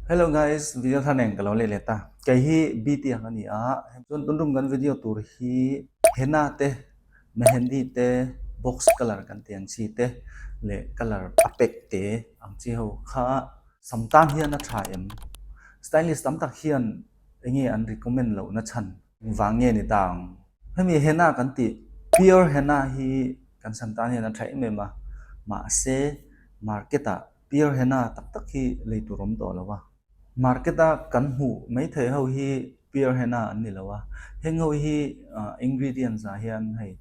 Hello guys, video thar nen ka lo leh let a. Kei hi BT ang a ni a, chuan tun tum kan video tur hi henna te, mehendi te, box colour kan tih ang chi te leh colour a pack te ang chi ho kha sam tan hian a tha em? Stylist tam tak hian enge an recommend loh na chhan vang nge ni ta ang? Hemi henna kan tih pure henna hi kan sam tan hian a tha em em a, mahse market ah Pure henna tak tak hi lei tur awm tawh lo a. Market a kan hmuh mai theih ho hi pure henna an ni lo a. Heng ho hi ingredients ah hian hei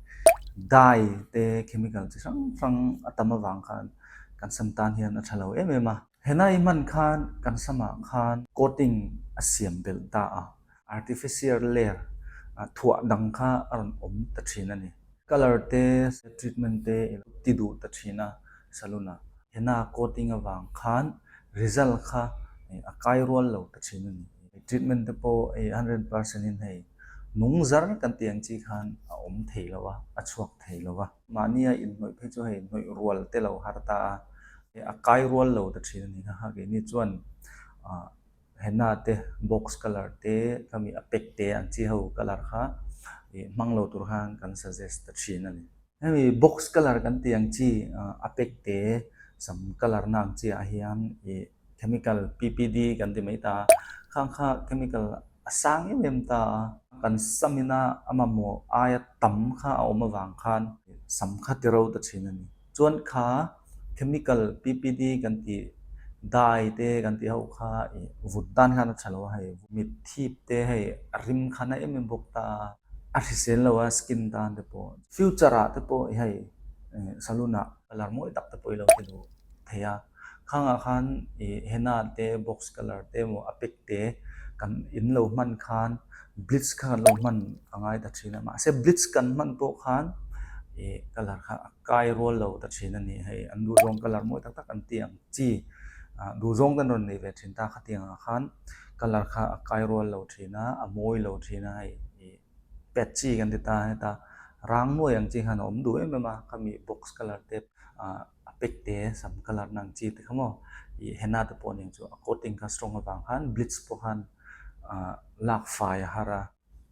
dye te chemical chi hrang hrang a tam avang khan kan sam tan hian a tha lo em em a. Henna i hman khan kan samah khan coating a siam belh ta a. Artificial layer thuah dang kha a rawn awm ta thin a ni. Colour te treatment te i lo ti duh ta thin a salon ah. Henna coating avang khan result kha a kai rual lo ta thin a ni. Treatment te pawh hei 100% in hei nung zar kan tih ang chi khan a awm thei lo a, a chhuak thei lo a. Mahnia inhnawih phei chu hei hnawih rual te lo har ta a, a kai rual lo ta thin a ni. Kha keini chuan Henna te box colour te khami a pack te ang chi ho colour kha ih hmang lo tur khan kan suggest ta thin a ni. Hemi box colour kan tih ang chi a pack te sam colour na ang chi ah hian ih chemical PPD kan ti mai ta a, khang kha chemical a sang em em ta a, kan sam ina a mamawh aia tam kha a awm avang khan sam kha ti ro ta thin a ni. Chuan kha chemical PPD kan tih dye te kan tih ho kha ih vut dan khan a tha lo a hei mit thip te hei a rim khan a em em bawk ta a, a hrisel lo a skin tan te pawh future ah te pawh hei salon ah colour mawi tak te pawh i lo ti duh thei a. Khangah khan ih henna te box colour te emaw a pack te kan in lo hman khan bleach kha kan lo hman a ngai ta thin a mahse bleach kan hman pawh khan ih colour kha a kai rual lo ta thin a ni hei an duhzawng colour mawi tak tak an tih ang chi ah duhzawng te an rawn nei ve thin ta khatiang ah khan colour kha a kai rual lo thin a a mawi lo thin a hei ih patchy kan ti ta heta rang nuai ang chi khan a awm duh em em a khami box colour te ah. A pack te sam colour na ang chi te kha maw ih henna te pawh nen chu a coating kha strong avang khan bleach pawh khan ah lak fai a har a.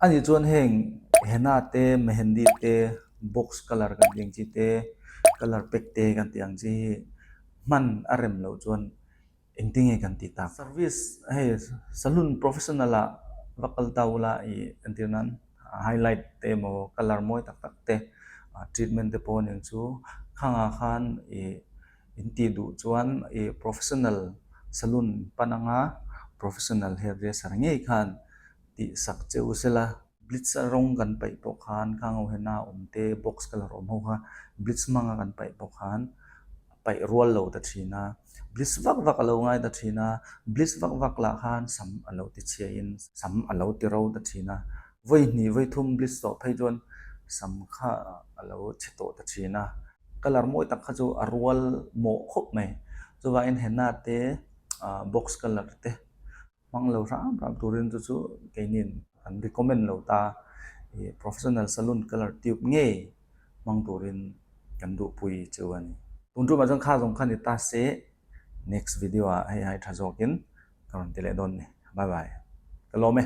Ani chuan heng henna te mehendi te box colour kan tih ang chi te colour pack te kan tih ang chi hi hman a rem loh chuan Engtin nge kan tih tak? Service hei saloon professional ah va kal ta ula ih entir nan highlight te emaw colour mawi tak tak te treatment te pawh aniang chu khangah khan ih in tih duh chuan ih professional saloon pan anga professional hairdresser ngei khan tih sak che u sela. Bleach a rawng kan paih pawh khan khang ho hian a awm te box colour awm ho kha bleach hmanga kan paih pawh khan a paih rual lo ta thin a, bleach vak vak a lo ngai ta thin a, bleach vak vak lah khan sam a lo ti chhia in sam a lo ti ro ta thin a, vawi hnih vawi thum bleach tawh phei chuan sam kha a lo chhe tawh ta thin a, colour mawi tak kha chu a rual mawh khawp mai chuvangin henna te ah box colour te. Hmang lo hram hram turin chu chu keinin an recommend lo ta ih professional saloon colour tube ngei hmang turin kan duhpui chu a ni. Tun tumah chuan kha zawng kha ni ta se next video ah hei hai tha zawkin ka rawn ti leh dawn ni. Bye bye. Ka lawm e.